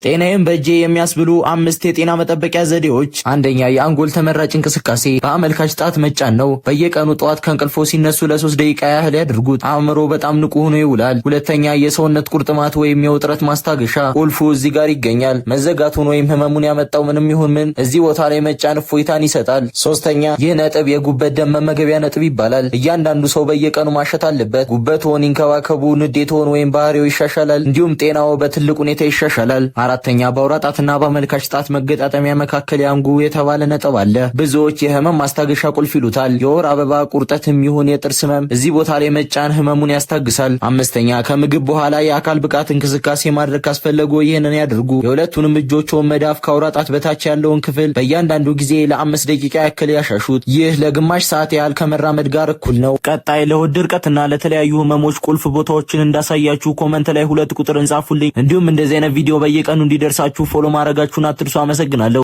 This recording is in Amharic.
ጤናዬን በእጄ የሚያስብሉ አምስት የጤና መጠበቂያ ዘዴዎች። አንደኛ፣ የአንጎል ተመራጭ እንቅስቃሴ በአመልካች ጣት መጫን ነው። በየቀኑ ጠዋት ከእንቅልፎ ሲነሱ ለ3 ደቂቃ ያህል ያድርጉት። አእምሮ በጣም ንቁ ሆኖ ይውላል። ሁለተኛ፣ የሰውነት ቁርጥማት ወይም የውጥረት ማስታገሻ። ቁልፉ እዚህ ጋር ይገኛል። መዘጋቱን ወይም ህመሙን ያመጣው ምንም ይሁን ምን እዚህ ቦታ ላይ መጫን እፎይታን ይሰጣል። ሶስተኛ፣ ይህ ነጥብ የጉበት ደም መመገቢያ ነጥብ ይባላል። እያንዳንዱ ሰው በየቀኑ ማሸት አለበት። ጉበትዎን ይንከባከቡ፣ ንዴትዎን ወይም ባህሪው ይሻሻላል። እንዲሁም ጤናዎ በትልቅ ሁኔታ ይሻሻላል። አራተኛ፣ በአውራ ጣትና በአመልካች ጣት መገጣጠሚያ መካከል ያንጉ የተባለ ነጥብ አለ። ብዙዎች የህመም ማስታገሻ ቁልፍ ይሉታል። የወር አበባ ቁርጠትም ይሁን የጥርስ ህመም እዚህ ቦታ ላይ መጫን ህመሙን ያስታግሳል። አምስተኛ፣ ከምግብ በኋላ የአካል ብቃት እንቅስቃሴ ማድረግ ካስፈለጉ ይህንን ያድርጉ። የሁለቱንም እጆችዎን መዳፍ ከአውራ ጣት በታች ያለውን ክፍል በእያንዳንዱ ጊዜ ለ5 ደቂቃ ያክል ያሻሹት። ይህ ለግማሽ ሰዓት ያህል ከመራመድ ጋር እኩል ነው። ቀጣይ ለሆድ ድርቀትና ለተለያዩ ህመሞች ቁልፍ ቦታዎችን እንዳሳያችሁ comment ላይ 2 ቁጥር ጻፉልኝ። እንዲሁም እንደዚህ አይነት ቪዲዮ በየቀኑ እንዲደርሳችሁ follow ማድረጋችሁን አትርሱ። አመሰግናለሁ።